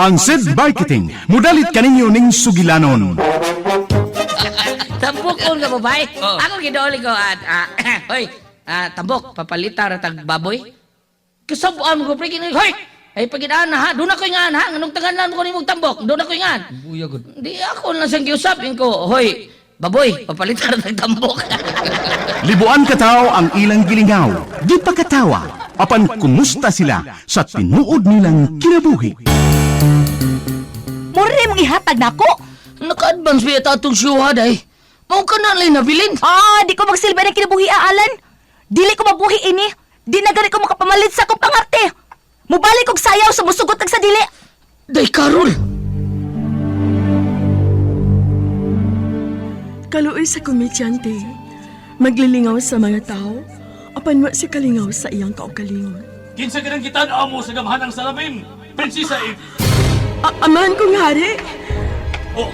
Ang SED Marketing, mudalit kaninyo ning sugilanon. Tambok ko nga babae. Ako gidooli ko at hoy, tambok papalita ra tag baboy. Kasab-an ko pre kini hoy. Ay pagidaan na ha, doon ako ingan ha, nganong tanganan ko nimong tambok, doon ako ingan. Buya gud. Di ako lang siyang giusap ko, hoy, baboy, papalita ra tag tambok. Libuan kataw ang ilang gilingaw, di pa katawa, apan kumusta sila sa tinuod nilang kinabuhi. Mura mong ihatag nako. Naka-advance ba yata atong siyuha day? Mao ka na lang nabilin. Ah, di ko magsilbi ng kinabuhi, Alan. Dili ko mabuhi ini. Di na gani ko makapamalit sa akong pangarte. Mubalik og sayaw sa musugot ag sa dili. Day Karol. Kaluoy sa komedyante, maglilingaw sa mga tao, apan wa si kalingaw sa iyang kaugalingon. Kinsa ka nang gitan-aw mo sa gamhanang salamin, Prinsesa Eve? Amahan kong hari, Oh,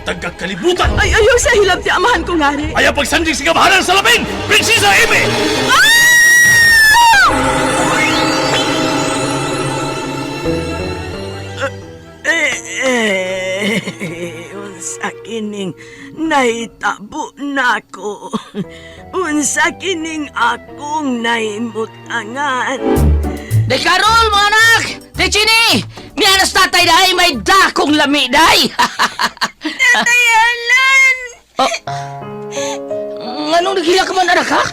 tagakalibutan! ay ayaw sa hilabti amahan kong hari. Ayaw pagsandig sa gamhanang salamin, Prinsesa Eve! Eh, unsa kining nahitabo nako. Unsa kining akong nahimutangan. Day Karol, mga anak! Day Chini! Mianas tatay day, may dakong lami day! Tatay Alan! Oh. Nganong naghila ka man, anak, ha?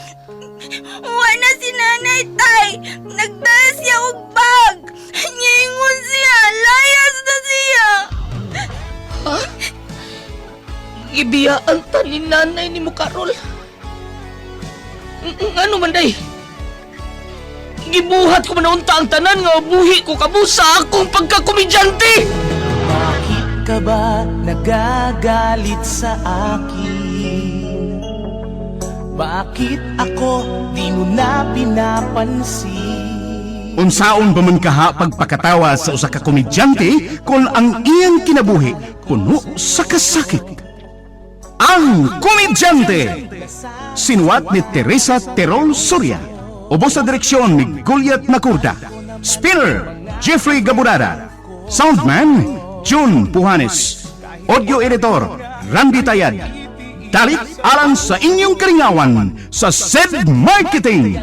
Wa na si nanay tay. Nagdala siya og bag. Niingon siya, layas na siya. Gibiyaan ta ni nanay ni mo, Karol. Ngano man, day? Gibuhat ko man unta ang tanan nga buhi ko kamo sa akong pagkakomedyante! Bakit ka ba nagagalit sa akin? Bakit ako di mo na pinapansin? Unsaon ba man kaha pagpakatawa sa usa ka komedyante kung ang iyang kinabuhi puno sa kasakit? Ang Komedyante! Sinuwat ni Teresa Terol Soria. Ubos sa direksyon ni Goliath Nakurda. Spinner, Jeffrey Gaburada. Soundman, June Puhanes. Audio editor, Randy Tayad. Dalit alang sa inyong karingawan sa SED Marketing.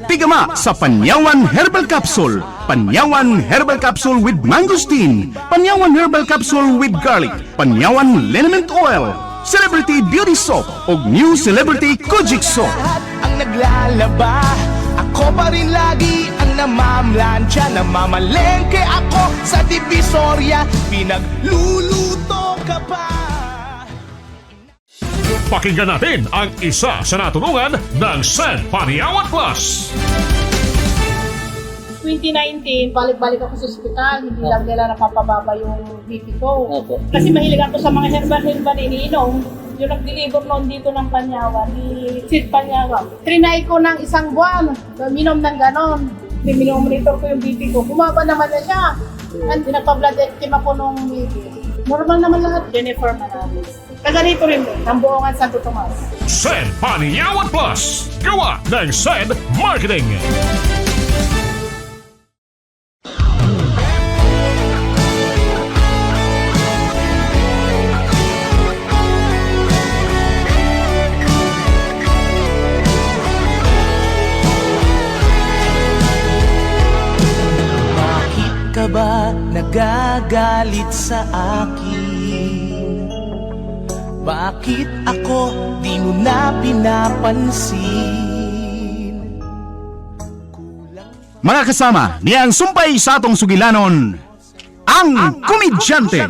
Tigama sa Panyawan Herbal Capsule, Panyawan Herbal Capsule with Mangosteen, Panyawan Herbal Capsule with Garlic, Panyawan Liniment Oil, Celebrity Beauty Soap ug New Celebrity Kojic Soap. Lahat ang naglalaba, ako pa rin lagi ang namamlansya. Namamalengke ako sa Divisoria, pinagluluto ka pa. Pakinggan natin ang isa sa natulungan ng San Paniawan Plus. 2019, balik-balik ako sa ospital. Hindi lang nila napapababa yung BP ko. Kasi mahilig ako sa mga herbal-herbal iniinom. Yung nag-deliver noon dito ng Panyawan, ni Sid Panyawan. Trinay ko ng isang buwan, minom ng ganon. Minomonitor ko yung BP ko. Bumaba naman na siya. At pinagpa-blood team ako nung BP. Normal naman lahat. Jennifer Manalis. Taga rito rin din, ng Buongan Santo Tomas. San Paniawan Plus. Gawa ng San Marketing. Bakit ka ba nagagalit sa akin? Bakit ako di mo na pinapansin? Mga kasama, niya ang sumpay sa atong sugilanon, ang Komedyante.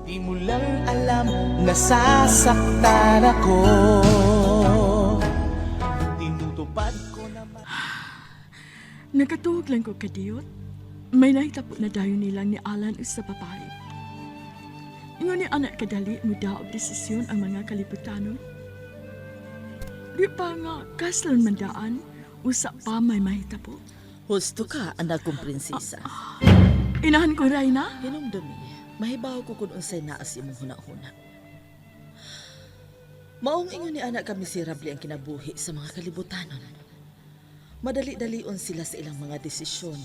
Di mo lang alam nasasaktan ako. Tinutupad ko naman. Nakatuog lang ko kadiyot. May nahitabo na dayon nilang ni Alan sa babae. Ingon ni anak kadali mo daog desisyon ang mga kalibutanon. Di pa nga kaslan man daan, usa pa may mahitabo. Husto ka, anak kong prinsesa. Inahan ko, Reyna. Hinumdumi, mahibaw ko kung unsay naa sa imong hunahuna. Maong ingon ni anak ka miserable ang kinabuhi sa mga kalibutanon. Madali-dalion sila sa ilang mga desisyon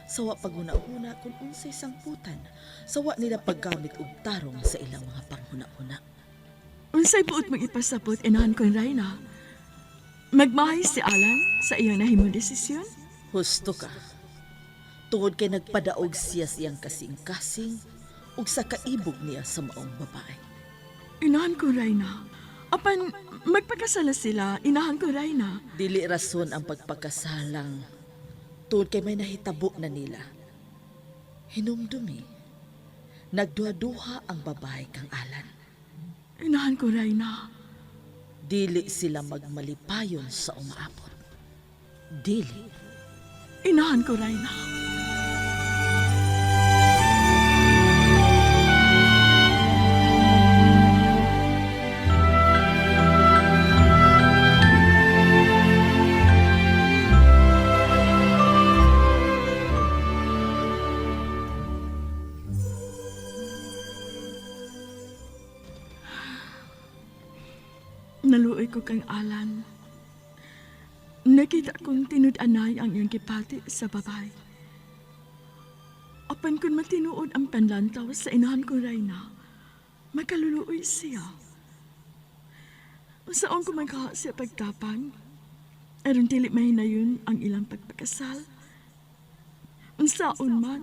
Sawa paghuna-huna kung unsay sangputan. Sawa nila paggamit og tarong sa ilang mga panghuna-huna. Unsay buot mong ipasabot inahan ko Reyna? Magmahay si Alan sa iyang nahimong desisyon? Husto ka. Tungod kay nagpadaog siya sa iyang kasing-kasing ug sa kaibog niya sa maong babae. Inahan ko, Reyna. Apan magpakasala sila, inahan ko, Reyna. Dili rason ang pagpakasalang tungod kay may nahitabo na nila. Hinumdumi, nagduha-duha ang babae kang Alan. Inahan ko, Reyna. Dili sila magmalipayon sa umaabot. Dili. Inahan ko, Reyna. Naluoy ko kang Alan. Nakita kong tinud-anay ang iyang gipati sa babae. Apan kung matinuod ang panlantaw sa inahan ko, Reyna, makaluluoy siya. Saan ko magkaha siya pagtapang? Aron dili mahinayon ang ilang pagpakasal. Unsaon man,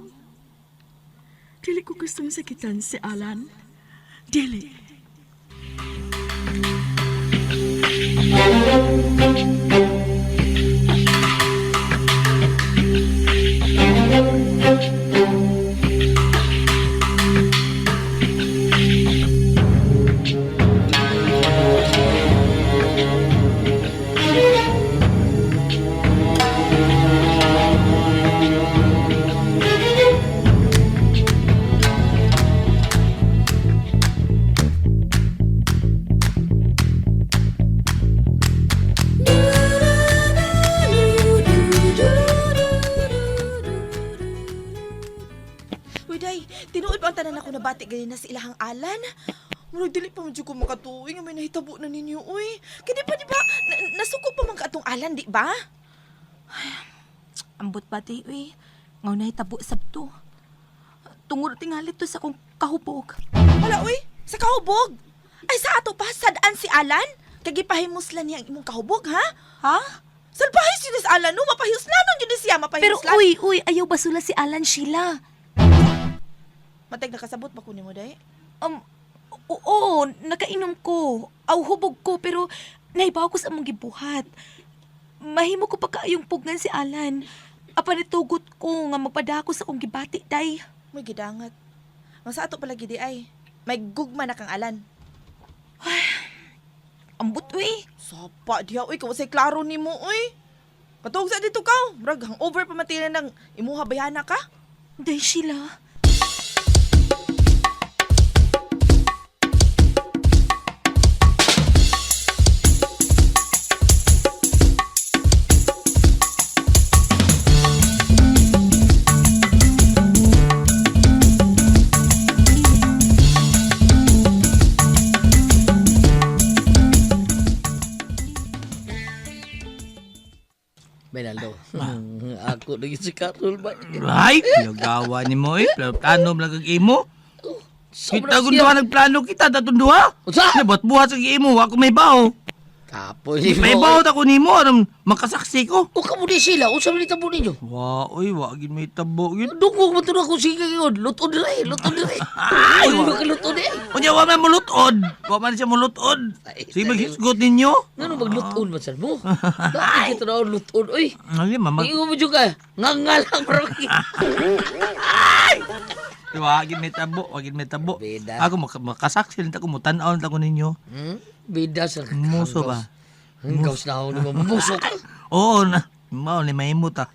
dili ko gustong sakitan si Alan. Dili. Uy, day, tinuod ba ang tanan ako nabati ganina sa ilahang alan? Murag dili pa man jud ko makatuoy nga may nahitabo na ninyo, uy. Kay di pa di ba nasuko pa man ka atong alan, di ba? Ambot ba day, uy? Ngaw na hitabo sabto. Tungod tingali to sa akong kahubog. Wala, uy, sa kahubog. Ay sa ato pa sad-an si Alan? Kay gipahimuslan niya ang imong kahubog, ha? Ha? Salbahe siya ni sa Alan, no? Mapahiuslanon jud ni siya, Pero mapahiuslan. uy, uy, ayaw basula si Alan Sheila. Matag nakasabot ba ko nimo, day? Oo, nakainom ko. Aw, hubog ko, pero naibaw ko sa among gibuhat. Mahimo ko pa kaayong pugnan si Alan. Apan itugot ko nga magpadako sa akong gibati, day. May gidangat. Nga sa ato pala gidi ay. May gugma na kang Alan. Ambot, uy. Sapa diha uy, kung say klaro nimo uy. Katuog sa dito ka. Murag hangover pa man tila ng imuha bayana ka. Day, Sheila. Benaldo, ako lagi si Carol ba? Ay, nagawa ni mo eh. Plano lang ang imo. Kita kung duha nagplano kita, datong duha. Unsa? Nabuhat buhat sa imo, ako may bao. Kapoy ni May bao ta ko nimo, aron makasaksi ko. O kamo di sila, unsa man itabo ninyo? Wa, oy, wa gid may tabo gid. Dungog man to na kung sige yun. Lutod rin, lutod rin. Ay, wala ka lutod eh. Unya wa man mulutod. Wa man siya mulutod. Sige maghisgot ninyo. Ngano maglutod man sad mo? Dati kita na lutod, oy. Ay, mama. Ingon mo juga, nga lang bro. Wa gid may tabo, wa gid may tabo. Bida. Ako makasaksi lang ta ko mutan-aw ta ko ninyo. Hmm? Bida sa Muso ba? Hanggaws na ako ni mo. Muso ka. Oo na. Mao ni mahimo ta.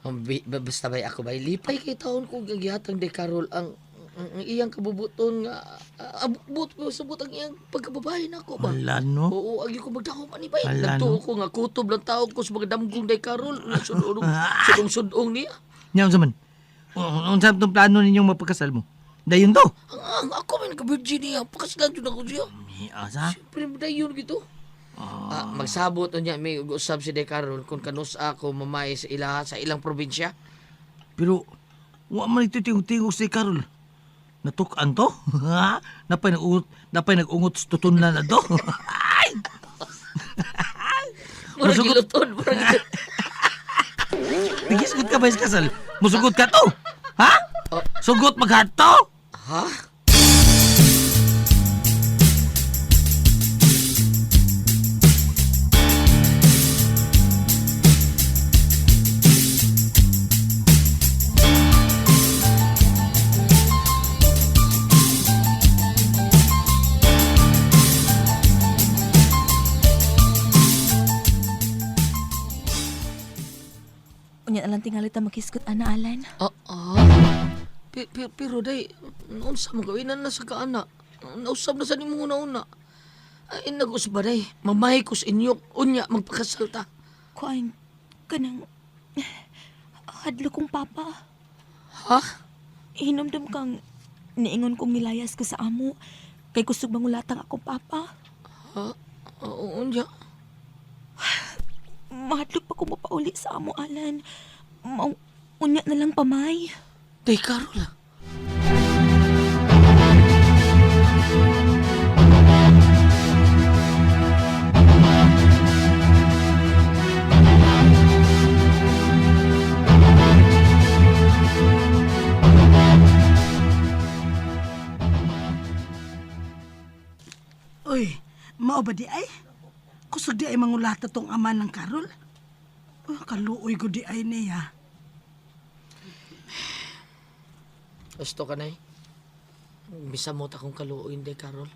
Ang basta bay ako bay lipay kay taon ko gihatag de Carol ang iyang kabubuton nga abot ko sa ang iyang pagkababae nako ba. Wala no. Oo, agi ko magdako pa ni bay. Wala, Nagtuo no? ko nga kutob lang tao ko sa mga damgong day Carol. Sudong sudong sudong niya. Nya unsa man? Unsa tong plano ninyong mapagkasal mo? Dayon to. Ang ako man ka Virginia, pakaslan jud ako siya. Mi asa? Siyempre dayon gito. Ah, magsabot unya may usab si De Carol kung kanus ako mamay sa ilaha sa ilang probinsya. Pero wa man ito tingog-tingog si Carol. Natukan to? Ha? Napay nag-ungot sa tutunlan na to? Ay! Murag Musugot. giluton, murag giluton. Nagisgot ka ba sa kasal? Musugot ka to? Ha? Sugot maghato? Ha? Unya na lang tingali ta maghisgot ana Alan. Ah, pero day, naunsa mo gawin na sa kaana. Nausab na sa nimo una-una. Ay, nag-usab ba day? Mamahay ko sa inyo, unya, magpakasal ta. Kuan kanang hadlo kong papa. Ha? Hinumdum kang niingon kong nilayas ko sa amo kay kusog mangulatang akong papa. Ha? Oo, unya. Mahadlok pa ko mapauli sa amo Alan. Mao unya na lang pamay. Day, Carol ah. Uy, mao ba di ay? Kusog di ay mangulata tong ama ng Karol? Oh, kaluoy ko di ay niya. Gusto ka, nay? Bisamot akong kaluoy, day, Carol.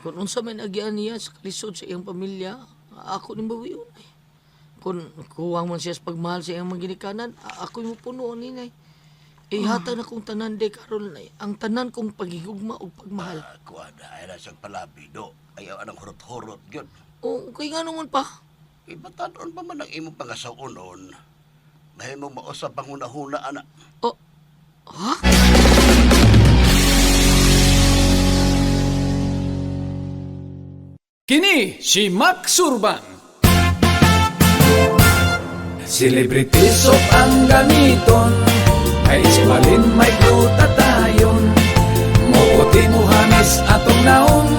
Kung unsa man agian niya sa kalisod sa iyang pamilya, ako ning bawion ay. Kung kuwang man siya sa pagmahal sa iyang mga ginikanan, ako mo punuon ni nay. Ihatag na kong tanan day Carol nay, ang tanan kong pagigugma ug pagmahal. Kuan, ay na siyang palabi, do. Ayaw anang hurot-hurot, yun. O kay nga naman pa. Ibatanon pa man ang imong pangasaunon. Mahimong mausap ang huna-huna, ana. Oh, ha? Kini si Max Urban. Celebrity soap ang gamiton, may isbalin, may glutatayon. Muputi mo hamis atong naong,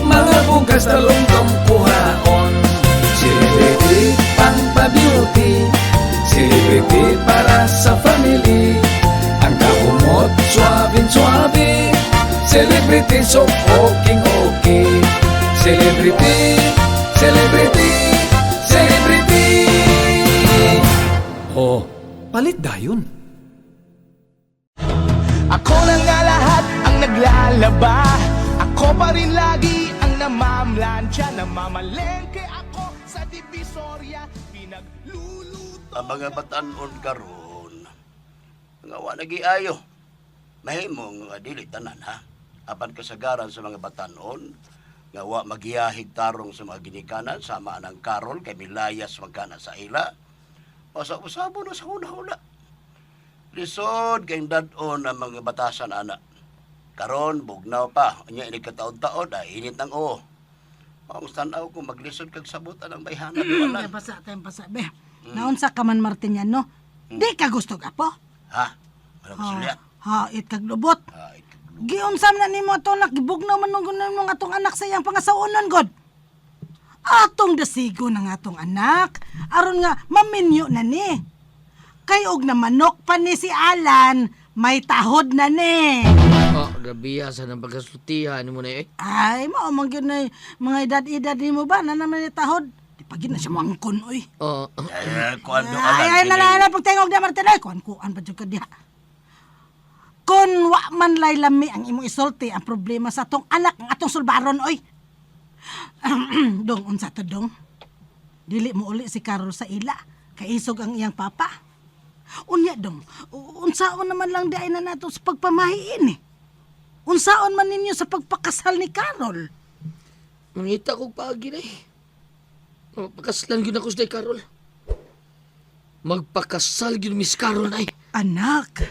mga bugas talongtong kuhaon. Celebrity pang pa-beauty, celebrity para sa family. Ang kahumot, suwabing suwabe, celebrity soap okay okay. Celebrity, celebrity, celebrity. Oh, palit dayon. Ako na nga lahat ang naglalaba. Ako pa rin lagi ang namamlansya. Namamalengke ako sa Divisoria. Pinagluluto Ang mga batanon karon, nga wa nagiayo. Mahimong nga dili tanan ha. Apan kasagaran sa mga batanon, nga wa magiyahig tarong sa mga ginikanan sama ng Karol kay milayas magkana sa ila. Usab-usabo na sa huna-huna. Lisod kay dad-on ang mga batasan ana. Karon bugnaw pa, unya ini kataon-taon ay init ang oo. Ang tanaw kung maglisod kag sabutan ang bayhana wala. Basa tayong basa, be. Naunsa ka man Martin yan, no? Di ka gusto ka po? Ha? Ano ba silya? Ha, it kag lubot. Giunsam na nimo ato nak gibugnaw man nung nung atong anak sa iyang pangasaunon god. Atong dasigo na nga atong anak aron nga maminyo na ni. Kay og na manok pa ni si Alan, may tahod na ni. Oh, grabe sa nang pagkasultihan mo na eh. Ay, mao man gyud na mga edad-edad nimo ba na naman ni tahod. Di pa gyud na siya moangkon oy. Oh, Eh, kuan do Ay, ay, na, na, pagtingog na, Martin, ay, kuan, kuan pa dyan ka diha. Kun wa man lay lami ang imong isulti, ang problema sa atong anak, ang atong sulbaron, oy. Dong, unsa to, dong? Dili mo uli si Carol sa ila, kaisog ang iyang papa. Unya, dong, unsaon naman lang di ay na nato sa pagpamahiin, eh. Unsaon man ninyo sa pagpakasal ni Carol? Mangita kog paagi na eh. Magpakaslan gyud ako sa Carol. Magpakasal gyud Miss Carol na eh. Anak!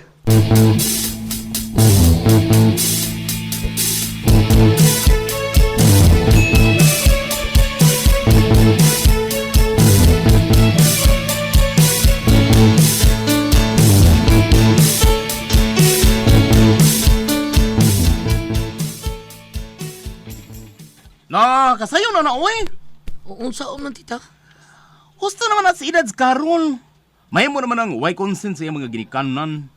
Na, kasayo na na, oy. Unsa man, tita? Husto naman na si edad si Carol. Mahimo naman ang way consent sa iyang mga ginikanan.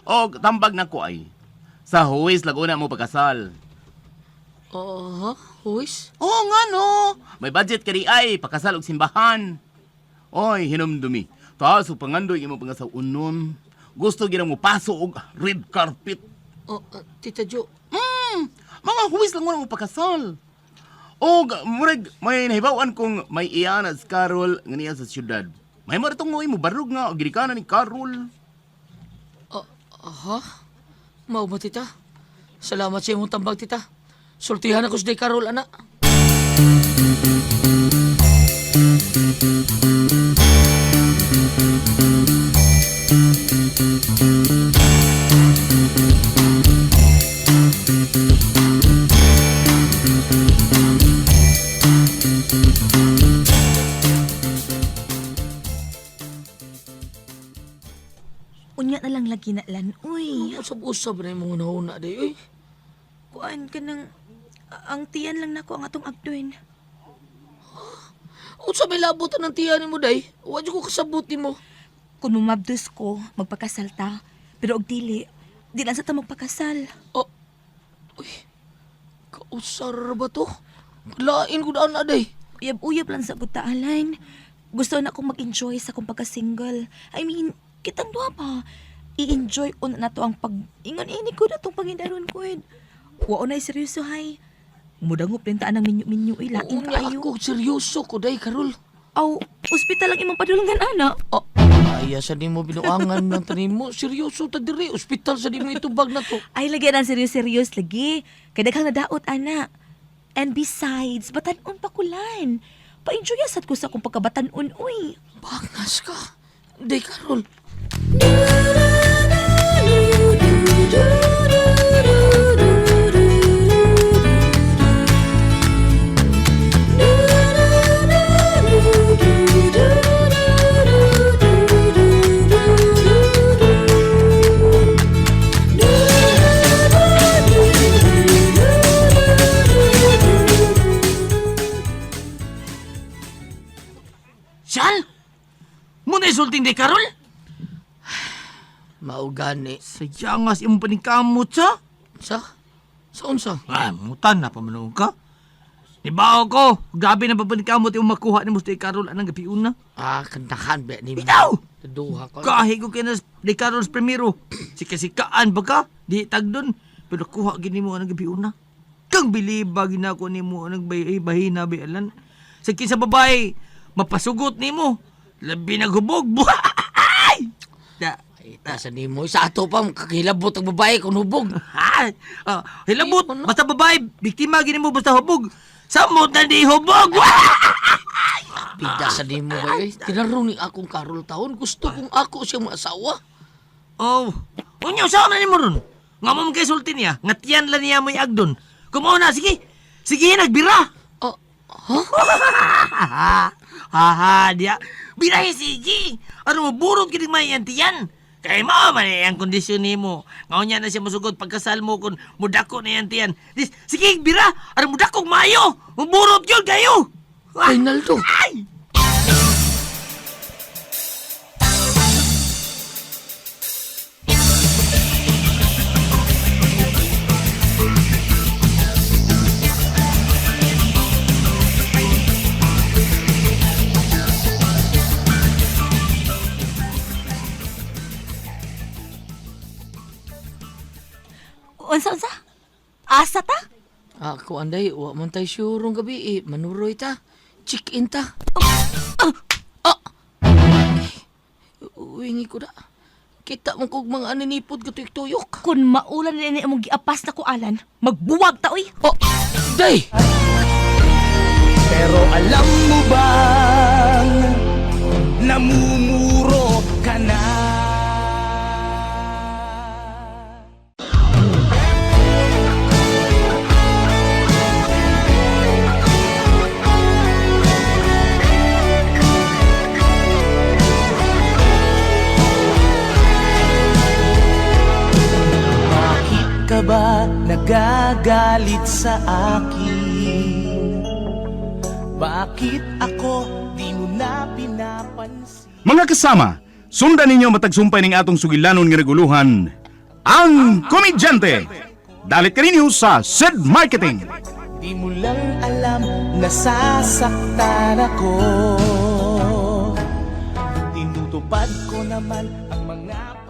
O tambag na ko ay, sa huwis laguna mo pagkasal. Oo, huwis? Oo nga no. May budget ka di ay, pakasal og simbahan. Oy, hinumdumi. Taas og pangandoy imong pangasawunon. Gusto gid mo paso og red carpet. Oh, Tita Jo. Mga huwis lang mo pakasal. Og murag may nahibaw-an kung may iya na si Carol nga niya sa syudad. May mo ritong mo barog nga og ginikanan ni Carol. Aha? Mao ba, tita? Salamat sa imong tambag, tita. Sultihan ako sa day Carol, ana. Unya na lang lagi na lan, uy. Usab-usab na imong hunahuna day, uy. Kuan ka nang, ang tiyan lang nako ang atong agduin. Unsa may labutan ng tiyan nimo day? Wa jud ko kasabot nimo. Kung mumabdos ko, magpakasal ta. Pero og dili, di lang sa ta magpakasal. Oh. Uy. Kausar ba to? Lain ko daan na day. Uyab-uyab lang sa butaalan. Gusto na akong mag-enjoy sa akong pagka-single. I mean, kitang duha pa. I-enjoy on na to ang pag... Ingon-ini ko na tong pangindaron ko. Wa na seryoso hay. Mudangop din taan ang minyo-minyo. Uy, lain Unya kaayo. ako seryoso ko day, Carol. Aw, ospital lang imong padulungan, ana. Oh, ay, sa nimo binuangan ng tanim mo. Seryoso ta diri, ospital sa nimo itubag na to. Ay, lagi na seryoso lagi. Kay daghang nadaot, ana. And besides, batanon pa kulan. Pa-enjoy sad ko sa akong pagkabatanon, uy. Bangas ka. Day, Carol. Sal! Muna isulting di Karol? Maugani. Sayangas imong paningkamot sa? Sa? Sa unsa? Ah, mutan na pamanuong ka. Nibaw ko, grabe na papaningkamot imong makuha nimo sa di Karol anang gabi una. Ah, kantahan ba ni mo? Bitaw! Duha ko. Kahi ko kay di Karol sa primero. Sikasikaan ba ka? Di tagdon. Pero kuha gini mo anang gabi una. Kang biliba ginako nimo anang bahina ba alan. Sa kinsa babae, mapasugot nimo. Labi naghubog. Buhay! Da, Ay, sa nimo. Sa ato pa, kakilabot ang babae kung hubog. Ha? Ah, hilabot, basta babae, biktima gini mo basta hubog. Samot na di hubog. Bida sa nimo ba eh. Tinarong ni akong Carol taon. Gusto kong ako siyang maasawa. Oh, unyo sa na nimo ron. Nga mo kay sulti niya, nga tiyan lang niya mo'y agdon. Kumuha na, sige. Sige, nagbira. Oh, ha? Haha, diya. Birahe, sige. Ano mo, burot kinig may yan tiyan. Kay mao man eh, ang kondisyon nimo. Nga na siya musugod pagkasal mo kung mudako na yan tiyan. Dis, sige, bira. Ano mudako maayo. Muburot yun kayo. Ay, Naldo. Ay! Unsa, unsa? Asa ta? Ako, anday, wa man tayo sure gabi eh. Manuroy ta. Check-in ta. Ah! Ah! Wingi ko na. Kita mo kog mga aninipod ka tuyok. Kung maulan na ni imong giapas na ko, Alan, magbuwag ta, uy. Oh! Day! Pero alam mo bang namumuro ka na? Bakit ka ba nagagalit sa akin? Bakit ako di mo na pinapansin? Mga kasama, sundan ninyo matag sumpay ning atong sugilanon nga naguluhan, ang Komedyante. Dalit kaninyo sa Sid Marketing. Di mo lang alam nasasaktan ako. Tinutupad ko naman ang mga